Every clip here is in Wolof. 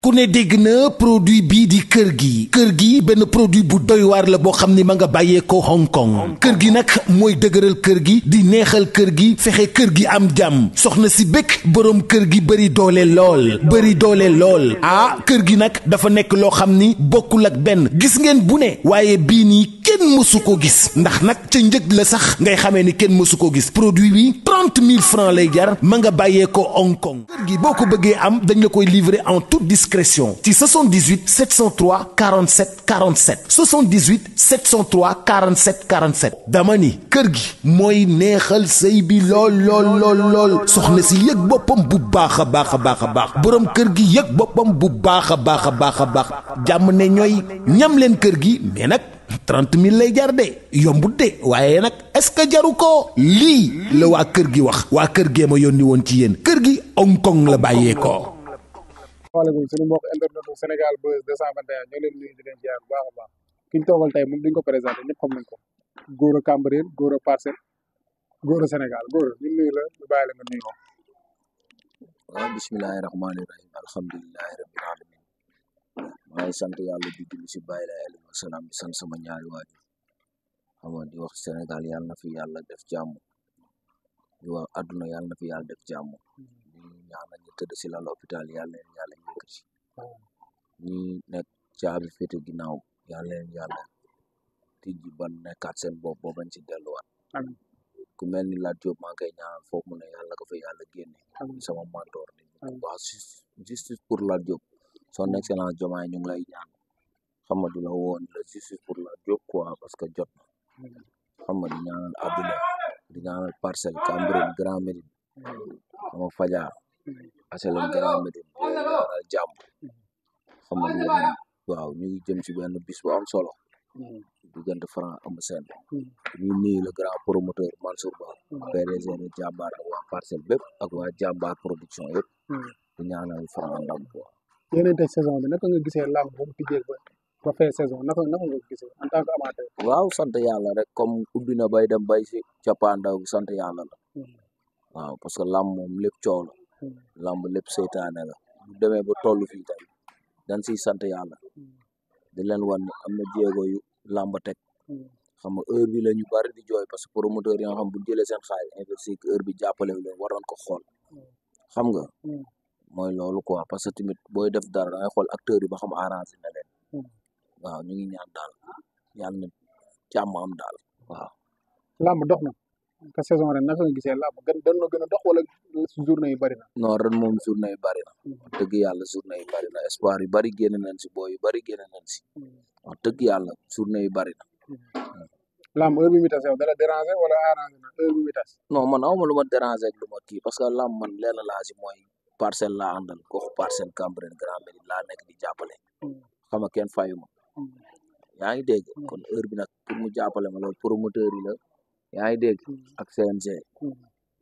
ku ne dégg na produit bii di kër gi benn produit bu doy waar la boo xam ni ma nga bàyyee ko Hong Kong kër gi nag mooy dëgëral kër gi di neexal kër gi fexe kër gi am jàmm soxna si bëgg boroom kër gi bëri doole lool ah kër gi nag dafa nekk loo xam ni bokkul ak benn gis ngeen bu ne waaye bii nii kenn mësu ko gis ndax nag ca njëg la sax ngay xamee ni kenn mësu ko gis produit bi 30 000 francs lay jar ma nga bàyyee ko Hong Kong kër gi boo ko bëggee am dañ la koy livrer en toute discrétion ci 78 703 47 47 78 703 47 47 dama ni kër gi mooy neexal sëy bi lool soxna si yëg boppam bu baax a baax boroom kër gi yëg boppam bu baax a baax jàmm ne ñooy ñam leen kër gi mais nag 30 000 lay jar de yombut de waaye nag est-ce que jaru ko lii la waa kër gi wax waa kër gee ma yónni woon ci yéen kër gi Hong Kong la bàyyee ko. waaleykum suñu mbokk internetu Sénégal Buzz 221 ñoo leen nuyu di leen ziar bu baax a baax ki ñu toogal tey moom duñ ko présenté ñëpp xam nañ ko góor a Cambérène góor a Parcelles góor a Sénégal góor ñu nuyu la ñu bàyyi la nga nuyu ko. waaw bismillahi rahmaani rahim alhamdulilahi rabbil alamin maa ngi sant yàlla di julli si bàyyi laay alayhi wa salaam di sant sama ñaari waajur xam nga di wax Sénégal yàlla na fi yàlla def jàmm di wax àdduna yàlla na fi yàlla def jàmm ñi ñaanal ñu tëdd si lal hôpital yàlla leen yàlla yëkkati ñi nekk caabi féete ginnaaw yàlla leen yàlla tijji ban nekkaat seen bopp boo bañ si delluwaat ku mel ni Lat Diop maa ngi koy ñaanal foofu mu ne yàlla ko fa yàlla génne sama mentor ni wax justice pour Lat Diop son excellence Diomaye ñu ngi lay ñaan xam nga di la woon la justice pour Lat Diop quoi parce que jot na xam nga di ñaanal àdduna di ñaanal Parcelles Cambérène Grand Médine xam nga Fadiar HLM Grand Médine di ñaanal jàmm xam nga waaw ñu ngi jëm ci benn bis bu am solo diggante Franc Eumeu Sène ñu nuyu le grand promoteur Mansour Ba PDG de Jàmbaar ak waa Parcelles bépp ak waa Jàmbaar production yëpp di ñaanal Franc ndam quoi. yéen tey saison bi naka nga gisee làmb bu mu tijjee ba fee saison naka nga gisee en tant que amateur. waaw sant yàlla rek comme ubbi na bay dem bay si cappaandaw bi sant yàlla la waaw parce que làmb moom lépp coow la làmb lépp seytaane la bu demee ba toll fii tey dañ siy sant yàlla di leen wan ne am na jéego yu làmb teg xam nga heure bi la ñu bari di jooy parce que promoteur yi nga xam bu jëlee seen xaalis investi heure bi jàppale leen waroon ko xool xam nga mooy loolu quoi parce que tamit booy def dara da ngay xool acteurs yi ba xam arrangé na leen waaw ñu ngi ñaan daal yàlla na jàmm am daal waaw. làmb dox na te saison ren naka nga gisee làmb gën a dox wala journée yi bari na. non ren moom journée yi bari na dëgg yàlla journée yi bari na espoir yu bari génn nañ si booy yu bari génn nañ si wax dëgg yàlla journée yi bari na. làmb heure bi muy tas yow dala déranger wala arrangé na heure bi muy tas. non man awma lu ma déranger ak lu ma kii parce que làmb man lenn laa si mooy Parcelles laa àndal goxu Parcelles Cambérène Grand Médine laa nekk di jàppale xam nga kenn fayu ma yaa ngi dégg kon heure bi nag pour mu jàppale ma loolu promoteur yi la yaa ngi dégg ak CNG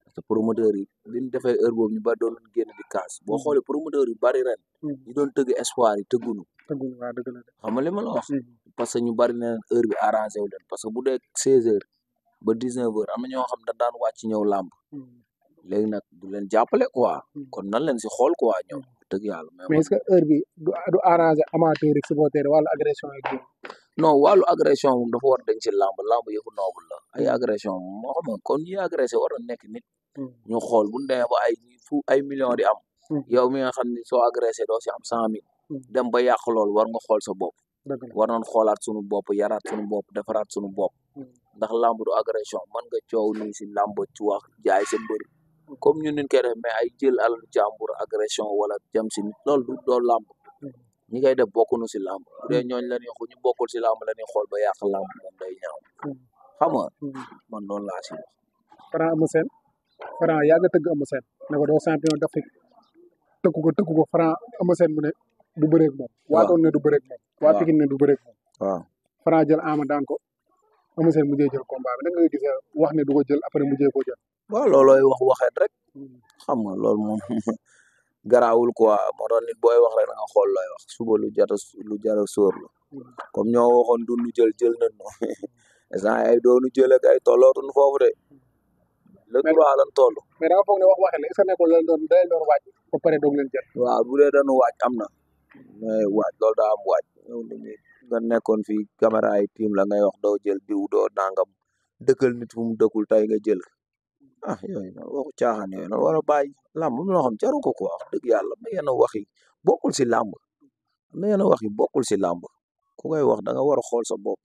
parce que promoteur yi bi ñu defee heure boobu ñu bari doon génn di kaas boo xoolee promoteur yu bari ren ñu doon tëgg espoir yi tëggunu waaw dëgg la xam nga li ma la wax parce que ñu bari ne heure bi arrangé wu leen parce que bu dee 16 heures ba 19 heures am na ñoo xam ne daan wàcc ñëw làmb léegi nag du leen jàppale quoi kon nan leen si xool quoi ñoom dëgg yàlla mais est-ce que heure bi du arrangé amateur rek supporter wala agression ak non wàllu agression moom dafa war dañ ci làmb yëfu noobul la ay agression moom moo xam kon ñi agressé war na nekk nit ñu xool bu ñu demee ba ay millions di am yow mi nga xam ne soo agressé doo si am 100 000 dem ba yàq lool war nga xool sa bopp war nañ xoolaat suñu bopp yaraat suñu bopp defaraat suñu bopp ndax làmb du agression mën nga coow nii si làmb ci wax jaay sa mbër comme ñun niñ koy def mais ay jël alal jàmbur agression wala jëm si nit loolu du doo làmb ñi ngay def bokkunu si làmb bu dee ñooñ la ñuy xool ñu bokkul si làmb la ñuy xool ba yàq làmb moom day ñaaw xam nga man loolu laa si wax. Franc Eumeu Sène Franc yaa nga tëgg Eumeu Sène ne ko doo champion d'Afrique tëggu ko Franc Eumeu Sène mu ne du bëreeg moom. waatoon ne du bëreeg moom. waa Pikine ne du bëreeg moom. waaw Franc jël Ama daan ko Eumeu Sène mujjee jël combat bi naka nga gisee wax ne du ko jël après mujjee ko jël. waaw loolooy waxeet rek xam nga loolu moom garaawul quoi moo tax nit booy wax rek da nga xool looy wax suba lu jara sóor la comme ñoo waxoon du nu jël nañ no instant ay doonu jël ak ay tollootuñ foofu de le droit lan toll mais da nga foog ne wax waxee la est-ce que nekkul da leen doon wàcc ba pare doog leen jël waaw bu dee dañu wàcc am na mais waaj loolu daa am waaj yow nga nekkoon fii caméra yi tiim la ngay wax doo jël diw doo nangam dëkkal nit fu mu dëkkul tey nga jël ah yooyu noonu waxu caaxaan yooyu noonu war a bàyyi làmb loo xam jaru ko quoi wax dëgg yàlla ma yenn wax yi bokkul si làmb ma yenn wax yi bokkul si làmb ku koy wax da nga war a xool sa bopp.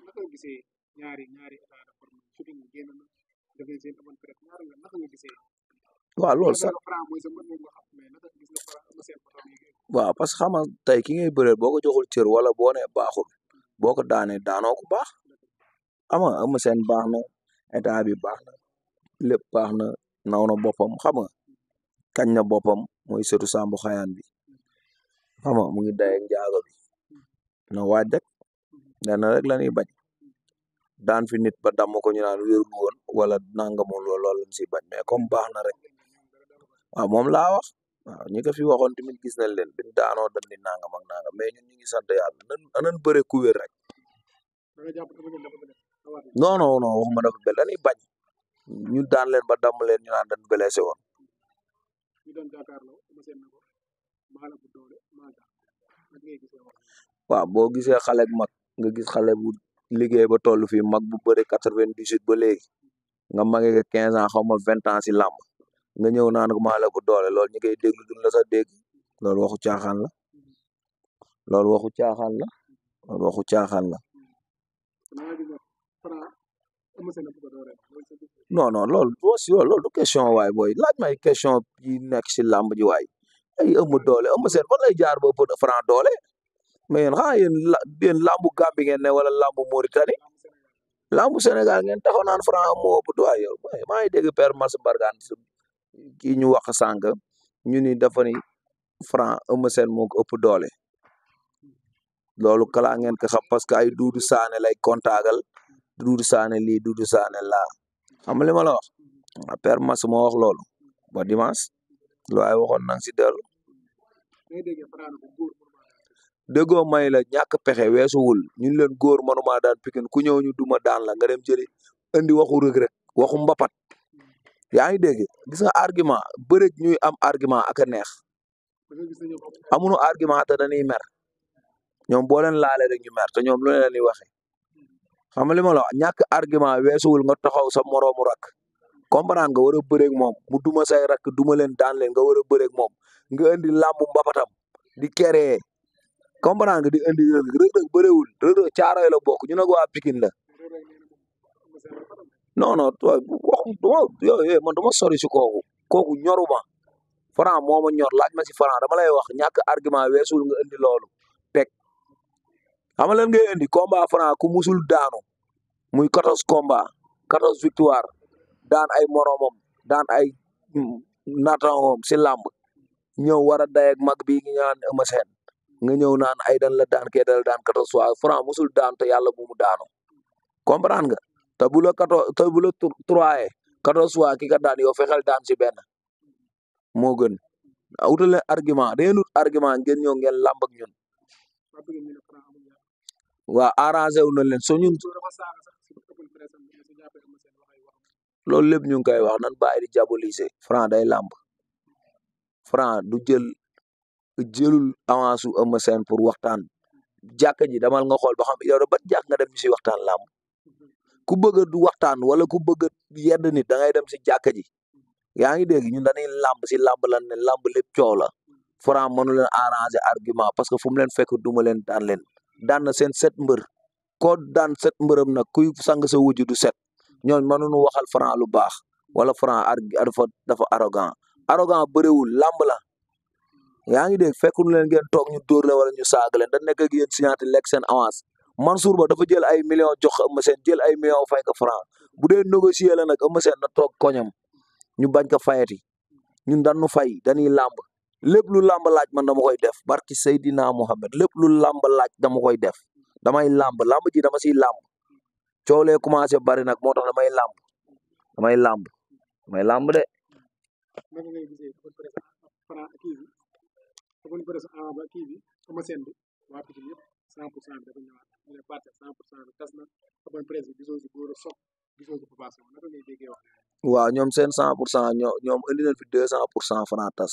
naka nga gisee ñaari état de forme shooting bi génn na def nañ seen open press naka nga gisee. waaw loolu sax Franc mooy sa mbër moom nga xam mais naka gis nga Franc am na seen photo yi génn. waaw parce que xam nga tey ki ngay bëreel boo ko joxul cër wala boo nee baaxul boo ko daanee daanoo ko baax ama ama seen baax na état bi baax na lépp baax na naw na boppam xam nga kañ na boppam mooy sëtu Sambu Xayaan bi xam nga mu ngi day ak njaago bi na waaj rek lenn rek la ñuy bañ daan fi nit ba damm ko ñu naan wérul woon wala nangamul loolu lañ si bañ mais comme baax na rek waaw moom laa wax waaw ñi ko fi waxoon tamit gis nañ leen biñ daanoo dañ ni nangam ak nangam mais ñun ñu ngi sant yàlla nan bëre ku wér rek non non non waxuma dafa bel dañuy bañ ñu daan leen ba damm leen ñu naan dañ blessé woon waaw boo gisee xale bu mag nga gis xale bu liggéey ba toll fii mag bu bëre 98 ba léegi nga mage nga 15 ans xaw ma 20 ans si làmb nga ñëw naan ko maa la bu doole loolu ñi koy déglu duñ la sax dégg loolu waxu caaxaan la loolu waxu caaxaan la loolu waxu caaxaan la non non loolu boo si loolu du question waay booy laaj may question yi nekk si làmb ji waay ay ëmm doole ëmm seen fan lay jaar ba ëpp Franc doole mais yéen xanaa yéen làmbu Gambie ngeen ne wala làmbu Mauritanie làmbu Sénégal ngeen taxaw naan Franc moo ëpp doole yow maa ngi dégg père Mass Mbargane kii ñu wax sànq ñu ni dafa ni Franc ëmm seen moo ko ëpp doole loolu kalaa ngeen ko xam parce que ay Duudu Saane lay kontaagal Duudu Saane lii Duudu Saane laa xam li ma la wax père Mass moo wax loolu ba dimanche lu ay waxoon nang si dellu déggoo may la ñàkk pexe weesuwul ñun leen góor manuma daan Pikine ku ñëw ñu duma daan la nga dem jëli indi waxu Reug Reug waxu mbapat yaa ngi dégg gis nga argument bëreeg ñuy am argument ak a neex amuñu argument te dañuy mer ñoom boo leen laalee rek ñu mer te ñoom lu leen di waxe xam nga li ma la wax ñàkk argument weesuwul nga taxaw sa moroomu rak comprendre nga war a bëreeg moom mu duma say rak duma leen daan leen nga war a bëreeg moom nga indi làmbu mbapatam di keree comprendre nga di indi Reug Reug bëreewul Reug Reug Caaroy la bokk ñu ne ko waa Pikine la non non waxu duma yooyu man duma sori si kooku ñoruma Franc moo ma ñor laaj ma si Franc dama lay wax ñàkk argument weesul nga indi loolu teg xam nga lan ngay indi combat Franc ku musul daanu muy 14 combat 14 victoire daan ay moromam daan ay naataangoom si làmb ñëw war a day ak mag bi ñu naan Eumeu Sène nga ñëw naan ay dan la daan kee dal daan 14 fois Franc musul daan te yàlla bu mu daanu comprendre nga te bu la 14 te bu la 3 14 fois ki ka daan yow fexeel daan si benn moo gën utal leen argument dañuy ut argument ngeen ñëw ngeen làmb ak ñun waa arrangé wu na leen so ñun loolu lépp ñu ngi koy wax nan bàyyi di diaboliser Franc day làmb Franc du jëlul avance su Eumeu Sène pour waxtaan jàkka ji damal nga xool ba xam yow ba jàkk nga dem si waxtaan làmb ku bëgg du waxtaan wala ku bëgg yedd nit da ngay dem si jàkka ji yaa ngi dégg ñun dañuy làmb si làmb lan ne làmb lépp coow la Franc mënu leen arranger argument parce que fu mu leen fekk duma leen daan na seen 7 mbër ko daan 7 mbërëm nag kuy sang sa wujj du 7 ñooñ mënuñu waxal Franc lu baax wala Franc dafa arrogant bëriwul làmb la yaa ngi dégg fekkuñu leen ngeen toog ñu dóor la wala ñu saaga leen dañ nekk ak yéen signaté lekk seen avance Mansour Ba dafa jël ay millions jox Eumeu Sène jël ay millions fay ko Franc bu dee négocier la nag Eumeu Sène na toog koñam ñu bañ ko fayati ñun dañu fay dañuy làmb lépp lu làmb laaj man dama koy def barki Seydina Mohamed lépp lu làmb laaj dama koy def damay làmb ji dama siy làmb coow lee commencé bari nag moo tax damay làmb de. waaw ñoom seen 100% ñoom indi nañ fi 200% Franc tas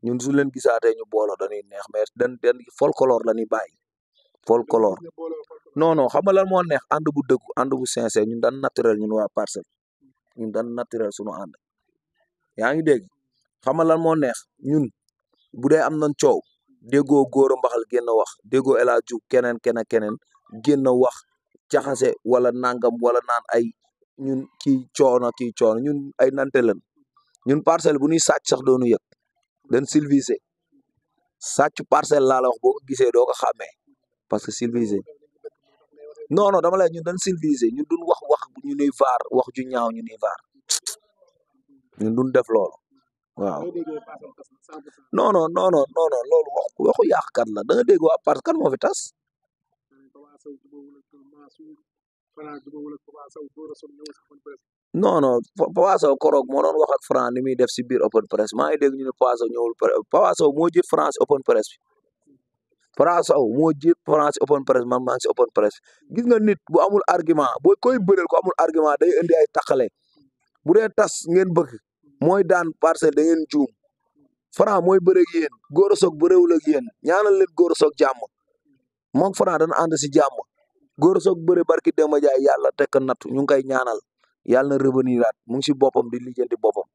ñun su leen gisaatee ñu booloo dañuy neex mais den folklore la ñuy bàyyi folklore non xam nga lan moo neex ànd bu dëggu ànd bu sincère ñun daan naturel ñun waa Parcelles ñun daan naturel suñu ànd yaa ngi dégg xam nga lan moo neex ñun bu dee am nañ coow déggoo góor a mbaxal génn wax déggoo El Hadj Diouf keneen génn wax jaxase wala nangam wala naan ay ñun kii coono ñun ay nante lan ñun Parcelles bu ñuy sàcc sax doonu yëg dañ civilisé sàcc Parcelles laa la wax boo ko gisee doo ko xàmmee parce que civilisé non dama lay ñun dañ civilisé ñun duñ wax ñu nuy vaar wax ju ñaaw ñu nuy vaar ñun duñ def loolu waaw non loolu waxu yàqkat la da nga dégg waa Parcelles kan moo fi tas non Papa Sow koroog moo doon wax ak Franc ni muy def si biir open press maa ngi dégg ñu ne Papa Sow ñëwul Papa Sow moo jiit France open press bi Papa Sow moo jiit France open press man maa ngi si open press gis nga nit bu amul argument boo koy bëreel ko amul argument day indi ay taqale bu dee tas ngeen bëgg mooy daan Parcelles da ngeen juum Franc mooy bëreeg yéen Gora Sock bëreewul ak yéen ñaanal leen Gora Sock jàmm moom Franc dana ànd si jàmm Gora Sock bëre barki Demba Jaay yàlla tekk nattu ñu ngi koy ñaanal yàlla na revenir aat mu ngi si boppam di lijjanti boppam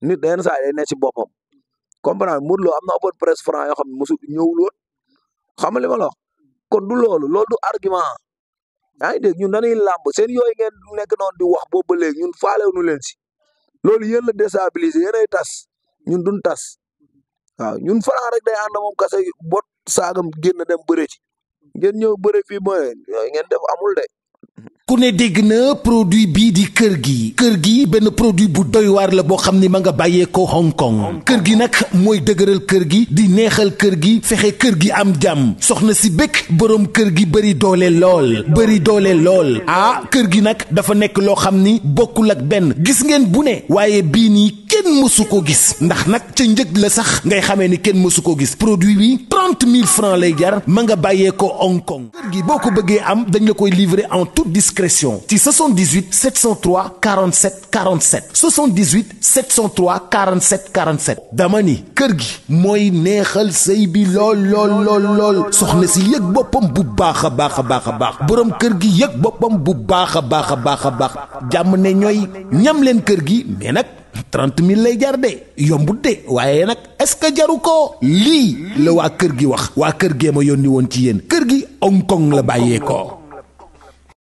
nit da yenn saa day ne si boppam comprendre Modou Lo am na open press Franc yoo xam ne mosu ñëwul woon xam nga li ma la wax kon du loolu du argument yaa ngi dégg ñun dañuy làmb seen yooyu ngeen nekk noonu di wax boobu ba léegi ñun faalewuñu leen si loolu yéen la déstabiliser yéenay tas ñun duñ tas waaw ñun Franc rek day ànd moom kase bot saagam génn dem bëre ci ngeen ñëw bëre fii mooy yooyu ngeen def amul de. ku ne dégg na produit bii di kër gi benn produit bu doy waar la boo xam ni ma nga bàyyee ko Hong Kong kër gi nag mooy dëgëral kër gi di neexal kër gi fexe kër gi am jàmm soxna si bëgg boroom kër gi bëri doole lool ah kër gi nag dafa nekk loo xam ni bokkul ak benn gis ngeen bu ne waaye bii nii kenn mësu ko gis ndax nag ca njëg la sax ngay xamee ni kenn mësu ko gis produit bi 30 000 francs lay jar ma nga bàyyee ko Hong Kong kër gi boo ko bëggee am dañ la koy livrer en toute discrétion ci 78 703 47 47 78 703 47 47 dama ni kër gi mooy neexal sëy bi lool soxna si yëg boppam bu baax a baax boroom kër gi yëg boppam bu baax a baax jàmm ne ñooy ñam leen kër gi mais nag 30 000 lay jar de yombut de waaye nag est-ce que jaru ko lii la waa kër gi wax waa kër gee ma yónni woon ci yéen kër gi Hong Kong la bàyyee ko